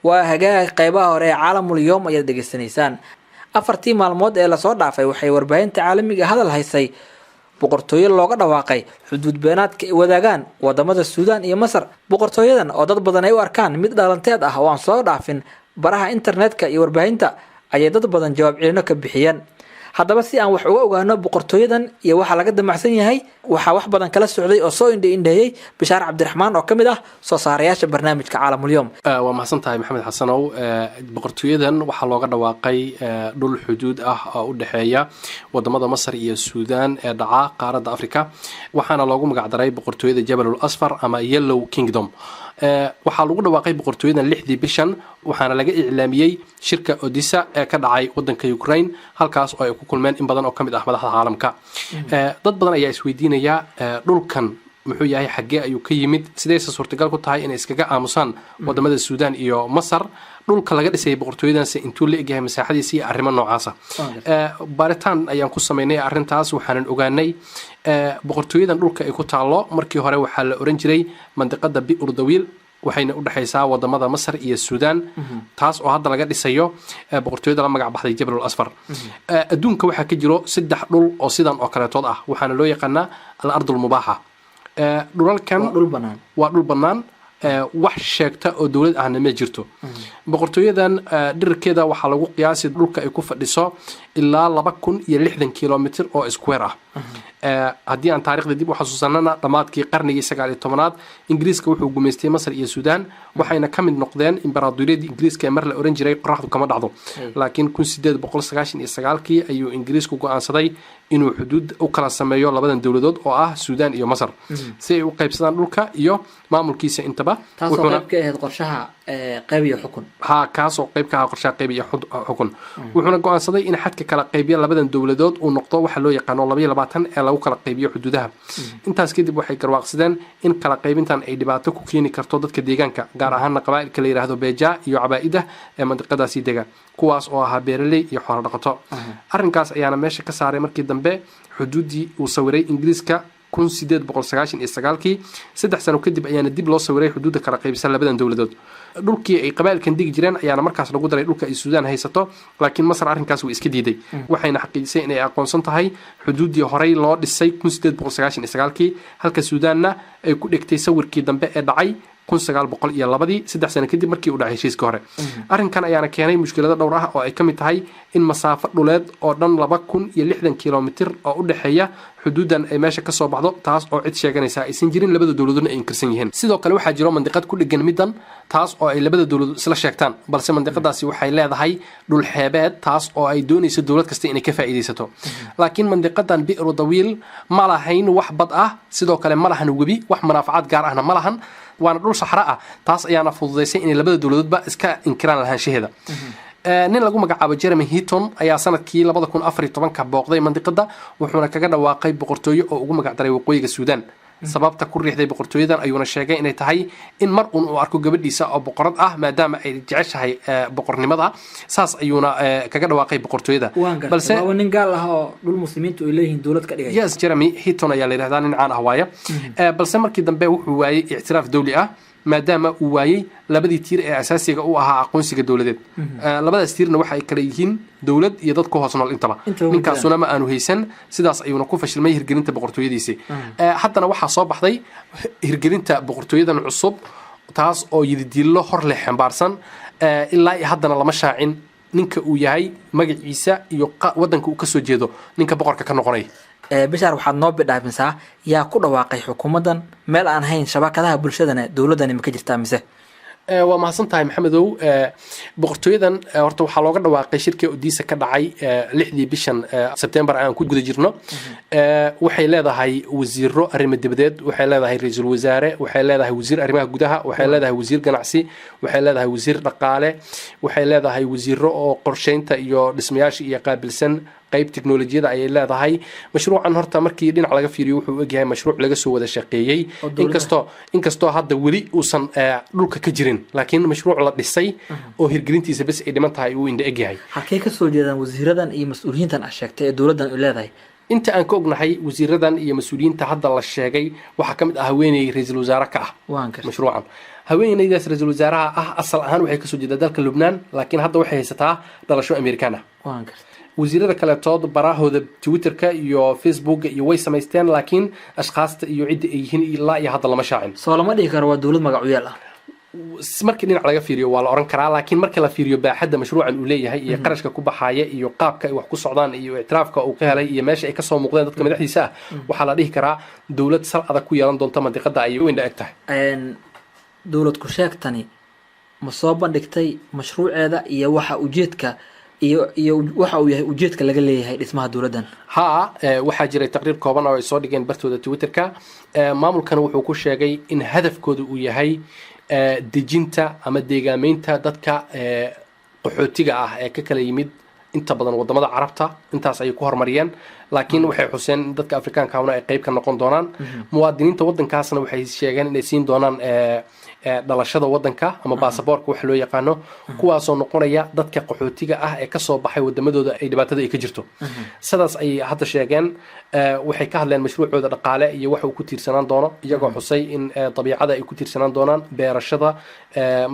Waa hagaag, qeybaha hore ee Caalamul Yoom ayaad dhegeysanaysaan. 4tii maalmood ee lasoo dhaafay waxay warbaahinta caalamiga hadal haysay boqortooyo looga dhawaaqay xuduud beenaadka ay wadaagaan wadamada Suudaan iyo Masar. Boqortooyadan oo dad badan ay u arkaan mid dhalanteed ah oo aan soo dhaafin baraha internetka iyo warbaahinta ayay dad badan jawaab celino ka bixiyeen. Haddaba, si aan wax uga ogaano boqortooyadan iyo waxa laga damacsan yahay, waxaa wax badan kala socday oo soo indhe indheeyey Bishaar Cabdiraxmaan oo ka mid ah soo saarayaasha barnaamijka Caalamulyoom. Waa mahadsan tahay, Maxamed Xasanow. Boqortooyadan waxaa looga dhawaaqay dhul xuduud ah oo u dhexeeya wadamada Masar iyo Suudaan ee dhaca qaaradda Africa, waxaana loogu magacdaray boqortooyada Jabalul Asfar ama Yellow Kingdom. Waxaa lagu dhawaaqay boqortooyadan 6dii bishan, waxaana laga iclaamiyey shirka Odessa ee ka dhacay wadanka Ukraine, halkaas oo ay ku kulmeen in badan oo ka mid ah madaxda caalamka. Dad badan ayaa isweydiinaya dhulkan muxuu yahay, xaggee ayuu ka yimid, sidayse suurtagal ku tahay inay iskaga aamusaan wadamada Suudaan iyo Masar, dhulka laga dhisayay boqortooyadanse intuu la egyahay masaaxadiisa iyo arrimo noocaasa. Baaritaan ayaan ku samaynay arrintaas, waxaanan ogaanay boqortooyadan dhulka ay ku taallo markii hore waxaa la oran jiray mandiqada Bi'ur Dawiil, waxayna u dhexaysaa wadamada Masar iyo Suudaan, taas oo hadda laga dhisayo boqortooyada la magac baxday Jabalul Asfar. Adduunka waxaa ka jiro saddex dhul oo sidan oo kaleetood ah, waxaana loo yaqaanaa al ardul mubaaxa. Dhulalkan dhul banaan. Waa dhul bannaan, wax sheegta oo dowlad ahna ma jirto. Boqortooyadan dhirirkeeda waxaa lagu qiyaasi dhulka ay ku fadhiso ilaa 2060 kilomitr oo square ah. Haddii aan taarikhda dib u xasuusanana, dhammaadkii qarnigii 19aad Ingiriiska wuxuu gumaystay Masar iyo Suudaan, waxayna ka mid noqdeen imbaraadoriyadii Ingiriiska ee mar la oran jiray qoraxdu kama dhacdo. Laakiin 1899kii ayuu Ingiriisku go-aansaday inuu xuduud u kala sameeyo labadan dowladood oo ah Suudaan iyo Masar, si ay u qaybsadaan dhulka iyo maamulkiisa intaba. Taasoo qayb ka ahayd qorshaha qayb iyo xukun. Ha, kaasoo qayb ka ahaa qorshaha qayb iyo xukun. Wuxuuna go-aansaday in xadka kala qaybiya labadan dowladood uu noqdo waxa loo yaqaano 22 ee lagu kala qaybiyo xuduudaha. Intaas kadib waxay garwaaqsadeen in kala qaybintan ay dhibaato ku keeni karto dadka deegaanka, gaar ahaana qabaa'ilka la yidhaahdo Beja iyo Cabaa'ida ee mandiqadaasi dega, kuwaas oo ahaa beeraley iyo xoolo dhaqato. Arrinkaas ayaana meesha ka saaray markii dambe xuduuddii uu sawiray Ingiriiska 1899kii. 3 sano kadib ayaana dib loo sawiray xuduudda kala qaybsan labadan dowladood. Dhulkii ay qabaa'ilkan degi jireen ayaana markaas lagu daray dhulka ay Suudaan haysato, laakiin Masar arrinkaas way iska diiday, waxayna xaqiijisay inay aqoonsan tahay xuduuddii horey loo dhisay 1899kii, halka Suudaanna ay ku dhegtay sawirkii dambe ee dhacay 1902dii, 3 sano kadib markii uu dhacay heshiiska hore. Arrinkan ayaana keenay mushkilado dhowr ah oo ay ka mid tahay in masaafo dhuleed oo dhan 2060 kilomitir oo u dhexeeya xuduuddan ay meesha kasoo baxdo, taas oo cid sheeganaysa aysan jirin, labada dowladoodna ay inkirsan yihiin. Sidoo kale waxaa jiro mandiqad ku dhegan middan, taas oo ay labada dowladood isla sheegtaan, balse mandiqadaasi waxay leedahay dhul xeebeed, taas oo ay doonayso dowlad kasta inay ka faa'iidaysato. Laakiin mandiqadan Bi'ru Dawiil ma lahayn wax bad ah, sidoo kale ma lahan webi, wax munaafacaad gaar ahna ma lahan, waana dhul saxra ah. Taas ayaana fududaysay inay labada dowladoodba iska inkiraan lahaanshaheeda. Nin lagu magacaabo Jeremy Heaton ayaa sanadkii 2014ka booqday mandiqada, wuxuuna kaga dhawaaqay boqortooyo oo ugu magacdaray Waqooyiga Suudaan. Sababta ku riixday boqortooyadan ayuuna sheegay inay tahay in mar uun uu arko gabadhiisa oo boqorad ah, maadaama ay jeceshahay boqornimada. Saas ayuuna kaga dhawaaqay boqortooyada. Balse waa nin gaal ah oo dhul muslimiintu ay leeyihiin dowlad ka dhigay. Yes, Jeremy Heaton ayaa la yidhahdaa, nin caan ah waaya. Balse markii dambe wuxuu waayey ictiraaf dowli ah, maadaama uu waayey labadii tiir ee asaasiga u ahaa aqoonsiga dowladeed. Labadaas tiirna waxa ay kala yihiin dowlad iyo dad ku hoos nool intaba. Ninkaasuna ma aanu haysan, sidaas ayuuna ku fashilmay hirgelinta boqortooyadiisii. Haddana waxaa soo baxday hirgelinta boqortooyadan cusub, taas oo yididiillo hor leh xambaarsan. Ilaa iyo haddana lama shaacin ninka uu yahay, magaciisa iyo wadanka uu kasoo jeedo ninka boqorka ka noqonaya. Bishaar, waxaad noo bidhaafinsaa yaa ku dhawaaqay xukuumaddan? Meel aan hayn shabakadaha bulshadana dowladdani ma ka jirtaa mise? Waa mahadsan tahay, Maxamedow. Boqortooyadan horta waxaa looga dhawaaqay shirkii Odessa ka dhacay 6dii bishan Sebtembar aan ku guda jirno. Waxay leedahay wasiiro arrimo dibadeed, waxay leedahay ra-iisul wasaare, waxay leedahay wasiir arrimaha gudaha, waxay leedahay wasiir ganacsi, waxay leedahay wasiir dhaqaale, waxay leedahay wasiiro oo qorsheynta iyo dhismayaasha iyo qaabilsan, qayb teknolojiyada ayay leedahay. Mashruucan horta markii dhinac laga fiiriyo wuxuu egyahay mashruuc laga soo wada shaqeeyey, inkastoo hadda weli uusan dhulka ka jirin, laakiin mashruuc la dhisay oo hirgelintiisa bes ay dhiman tahay uu indha egyahay. Halkay kasoo jeedaan wasiiradan iyo mas-uuliyiintan aad sheegtay ee dowladdan ay leedahay? Inta aan ka ognahay, wasiiradan iyo mas-uuliyiinta hadda la sheegay waxaa ka mid ah haweeney ra-iisul wasaare ka ah mashruucan. Haweeneydaas ra-iisul wasaaraha ah asal ahaan waxay kasoo jeedaa dalka Lubnaan, laakiin hadda waxay haysataa dhalasho Amerikaan ah. Waan gartay. Wasiirada kaletood barahooda Twitterka iyo Facebooka iyo way samaysteen, laakiin ashkhaasta iyo cidda ay yihiin ilaa iyo hadda lama shaacin. Soo lama dhihi karo waa dowlad magacuyaal ah? Markii dhinac laga fiiriyo waa la oran karaa, laakiin marka la fiiriyo baaxadda mashruucan uu leeyahay iyo qarashka ku baxaaya iyo qaabka ay wax ku socdaan iyo ictiraafka uu ka helay iyo meesha ay kasoo muuqdeen dadka madaxdiisa ah, waxaa la dhihi karaa dowlad sal adag ku yeelan doonta mandiqada ayay weyn eg tahay. Dowlad ku sheegtani ma soo bandhigtay mashruuceeda iyo waxa ujeedka iyo waxa uu yahay ujeedka laga leeyahay dhismaha dowladdan? Haa, waxaa jiray taqriir kooban oo ay soo dhigeen bartooda Twitterka. Maamulkan wuxuu ku sheegay in hadafkooda uu yahay dejinta ama deegaameynta dadka qaxootiga ah ee ka kala yimid inta badan wadamada Carabta. Intaas ayay ku horumariyeen, laakiin waxay xuseen in dadka Afrikaankauna ay qeyb ka noqon doonaan. Muwaadiniinta wadankaasna waxay sheegeen inay siin doonaan dhalashada wadanka ama baasaboorka waxa loo yaqaano, kuwaasoo noqonaya dadka qaxootiga ah ee kasoo baxay wadamadooda ay dhibaatada ay ka jirto. Sidaas ayay hadda sheegeen. Waxay ka hadleen mashruucooda dhaqaale iyo waxa uu ku tiirsanaan doono, iyagoo xusay in dabiicada ay ku tiirsanaan doonaan, beerashada,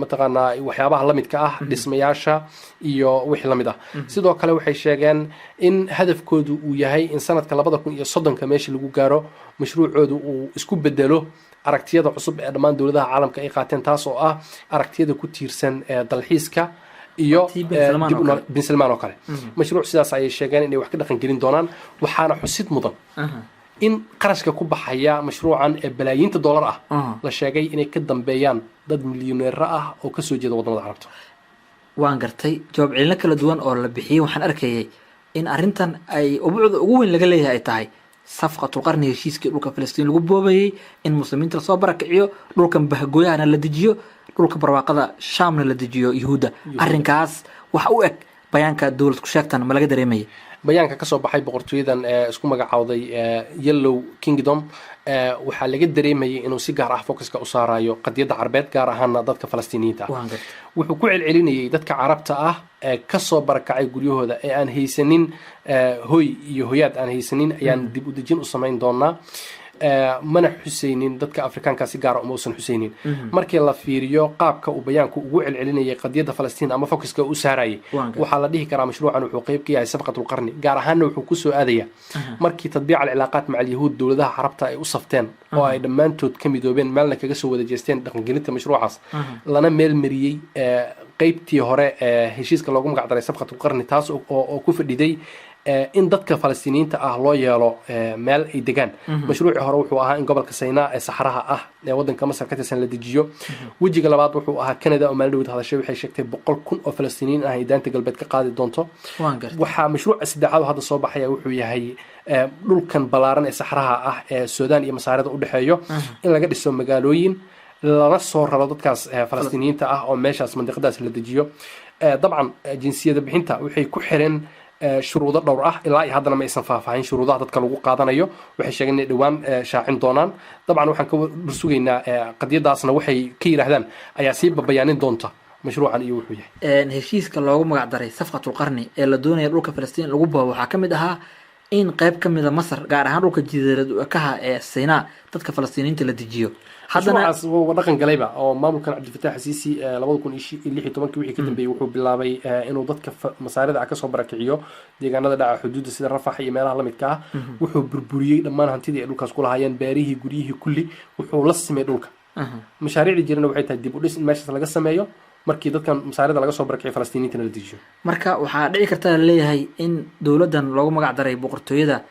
mataqaanaa waxyaabaha la midka ah, dhismayaasha iyo wixii la mid ah. Sidoo kale waxay sheegeen in hadafkoodu uu yahay in sanadka 2030-ka meesha lagu gaaro mashruucoodu uu isku bedelo aragtiyada cusub ee dhammaan dowladaha caalamka ay qaateen, taas oo ah aragtiyada ku tiirsan dalxiiska iyo Tii Bin Salmaan dib u oo kale. Bin Salmaan oo kale. Mashruuc sidaas ayay sheegeen inay wax ka dhaqan gelin doonaan. Waxaana xusid mudan in qarashka ku baxaya mashruucan ee balaayiinta dollar ah la sheegay inay ka dambeeyaan dad milyaneero ah oo kasoo jeeda wadamada Carabta. Waan gartay. Jawaab celino kala duwan oo la bixiyey waxaan arkayay in arrintan ay ubucda ugu weyn laga leeyahay ay tahay safqatulqarni, heshiiskii dhulka Filistiin lagu boobayey, in muslimiinta lasoo barakiciyo, dhulkan bahgooyahana la dejiyo, dhulka barwaaqada Shaamna la dejiyo Yuhuudda. Arrinkaas wax u eg bayaanka dowlad ku sheegtan ma laga dareemaya? Bayaanka kasoo baxay boqortooyadan ee isku magacaawday Yellow Kingdom waxaa laga dareemayay inuu si gaar ah focuska u saarayo qadiyadda Carbeed, gaar ahaana dadka Falastiiniyiinta ah. Waan gartay. Wuxuu ku celcelinayay dadka Carabta ah ee kasoo barakacay guryahooda ee aan haysanin hoy iyo hoyaad aan haysanin ayaan dib u dejin u samayn doonaa. Mana xusaynin dadka Afrikaanka, si gaara uma usan xusaynin. Markii la fiiriyo qaabka uu bayaanku ugu celcelinayay qadiyadda Falastiin ama focuska u saarayay, Waan gartay. waxaa la dhihi karaa mashruucan wuxuu qeyb ka yahay safqatulqarni, gaar ahaanna wuxuu kusoo aadaya markii tadbiic alcilaaqaat maca alyahuud dowladaha Carabta ay u safteen oo ay dhammaantood ka midoobeen, meelna kaga soo wada jeesteen dhaqangelinta mashruucaas, lana meel mariyey qeybtii hore ee heshiiska loogu magac daray safqatulqarni, taas oo ku fadhiday in dadka Falastiiniyiinta ah loo yeelo meel ay degaan. Mashruucii hore wuxuu ahaa in gobolka Saynaa ee saxaraha ah ee wadanka Masar ka tirsan la dejiyo. Wejiga labaad wuxuu ahaa Canada oo maalin dhawid hadashay, waxay sheegtay 100,000 oo Falastiiniyiin ah ay Daanta Galbeed ka qaadi doonto. Waan gartay. Waxaa mashruuca saddexaad oo hadda soo baxaya wuxuu yahay dhulkan ballaaran ee saxraha ah ee Suudaan iyo Masaarida u dhexeeyo in laga dhiso magaalooyin, lana soo raro dadkaas Falastiiniyiinta ah oo meeshaas mandiqadaas la dejiyo. Dabcan jinsiyada bixinta waxay ku xireen shuruudo dhowr ah. Ilaa iyo haddana ma aysan faahfaahin shuruudaha dadka lagu qaadanayo. Waxay sheegeen inay dhowaan shaacin doonaan. Dabcan waxaan ka dhursugaynaa qadiyadaasna waxay ka yidhaahdaan ayaa sii babayaanin doonta mashruucan iyo wuxuu yahay. Heshiiska loogu magac daray safqatulqarni ee la doonaya dhulka Filistiin lagu boobo waxaa ka mid ahaa in qayb ka mida Masar, gaar ahaan dhulka jideerad ekaha ee Sinaa, dadka Falastiiniyiinta la dejiyo. Haddana Mashruucaas waa dhaqan galayba oo maamulkan Cabdilfataax Xasiisi 2016-kii wixii ka dambeeyey wuxuu bilaabay inuu dadka Masaarida ah kasoo barakiciyo deegaanada dhaca xuduudda sida Rafax iyo meelaha lamidka ah. Wuxuu burburiyey dhammaan hantidii ay dhulkaas ku lahaayeen, beerihii, guryihii, kulli wuxuu la simay dhulka. Mashaariicdii jirana waxay tahay dib u dhis in meeshaas laga sameeyo markii dadkan Masaarida laga soo barakiciyo, Falastiiniyiintana la dejiyo. Marka waxaa dhici karta laleeyahay in dowladdan loogu magac daray boqortooyada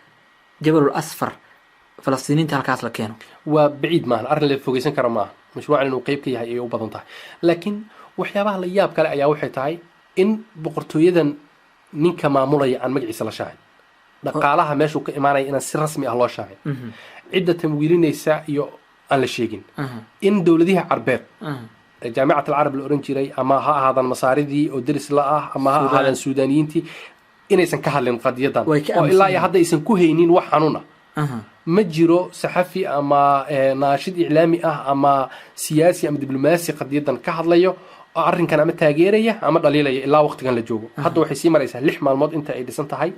Jabalul Asfar Falastiiniyiinta halkaas la keeno. Waa baciid maahan, arrin la fogeysan kara maaha. Mashruucan inuu qeyb ka yahay ayay u badan tahay, laakiin waxyaabaha la yaab kale ayaa waxay tahay in boqortooyadan ninka maamulaya aan magaciisa la shaacin, dhaqaalaha meeshuu ka imaanaya inaan si rasmi ah loo shaacin, cidda tamwiilinaysa iyo aan la sheegin, in dowladihii Carbeed ee Jaamicat Alcarab la oran jiray, ama ha ahaadaan Masaaridii oo deris la ah ama ha Suudaan. ahaadaan Suudaaniyiintii, inaysan ka hadlin qadiyadan Way ka oo ilaa iyo aamusan. hadda aysan ku haynin wax xanuun ah. Ma jiro saxafi ama naashid iclaami ah ama siyaasi ama diblomaasi qadiyadan ka hadlayo. Arrinkan ama taageeraya ama dhaliilaya ilaa waqtigan la joogo. Hadda waxay sii maraysaa 6 maalmood inta ay dhisan tahay.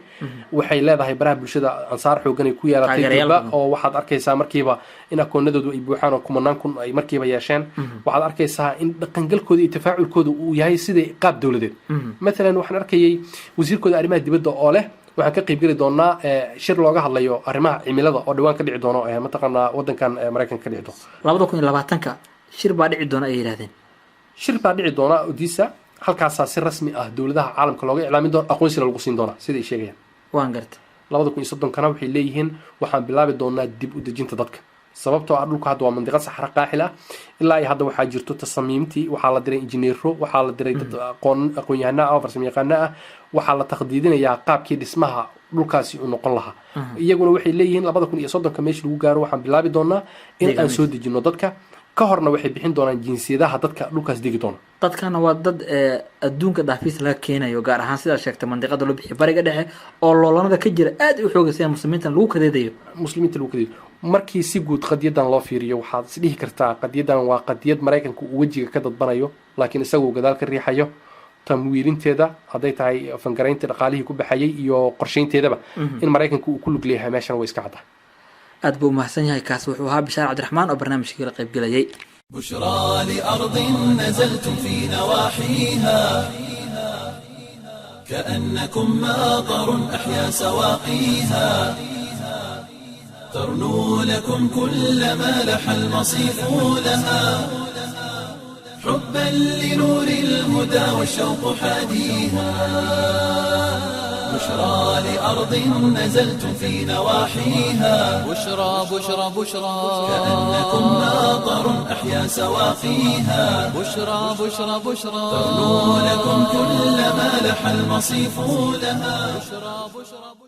Waxay leedahay baraha bulshada ansaar xoogan ay ku yeelatay Taageerayaal durba badan. Oo waxaad arkaysaa markiiba in akoonadoodu ay buuxaan oo kumanaan kun ay markiiba yeesheen. Waxaad arkaysaa in dhaqangalkooda iyo tafaaculkooda uu yahay sidai qaab dowladeed. Mathalan, waxaan arkayay wasiirkooda arrimaha dibadda oo leh waxaan ka qaybgeli doonaa shir looga hadlayo arrimaha cimilada oo dhawaan ka dhici doono mataqaanaa wadankan Maraykanka ka dhici doono. 2020-ka shir baa dhici doona, ay yidhahdeen. Shir baa dhici doona Odisa. Halkaasaa si rasmi ah dowladaha caalamka looga iclaamin doono, aqoonsina lagu siin doonaa, sida ay sheegayaan. Waan gartay. 2030-kana waxay leeyihiin waxaan bilaabi doonaa dib u dejinta dadka, sababtoo ah dhulku hadda waa mandiqad saxra qaaxil ah. Ilaa iyo hadda waxaa jirto tasamiimtii, waxaa la diray injineero, waxaa la diray dad aqoon-yahano ah oo farsamayaqaano ah. Waxaa la taqdiidinayaa qaabkii dhismaha dhulkaasi uu noqon lahaa. Iyaguna waxay leeyihiin 2030-ka meesha lagu gaaro waxaan bilaabi doonaa in aan soo dejino dadka. Ka horna waxay bixin doonaan jinsiyadaha dadka dhulkaas degi doona. Dadkana waa dad adduunka daafiis laga keenayo, gaar ahaan sidaa sheegtay mandiqada loo bixiyo Bariga Dhexe oo loolanada ka jira aad u xoogaysan, muslimiintan lagu kadeedayo. Muslimiinta lagu kadeedayo. Markii si guud qadiyadan loo fiiriyo, waxaad is dhihi kartaa qadiyadan waa qadiyad Maraykanka uu wejiga ka dadbanayo, laakiin isaguu gadaal ka riixayo tamwiilinteeda, hadday tahay fangaraynta dhaqaalihii ku baxayay iyo qorshaynteedaba, in Maraykanka uu ku lug leeyahay meeshan way iska cadda. Aad buu umahadsan yahay. Kaas wuxuu ahaa Bishaar Cabdiraxmaan oo barnaamijkii la qaybgelayay. بشرى لأرض نزلتم في نواحيها، كأنكم ماطر أحيا سواقيها، ترنو لكم كل ما لح المصيف لها، حبا لنور الهدى والشوق حاديها. بشرى لأرض نزلتم في نواحيها، بشرى بشرى بشرى. كأنكم ماطر أحيا سواقيها، بشرى بشرى بشرى. ترنو لكم كل ما لح المصيف لها. بشرى بشرى.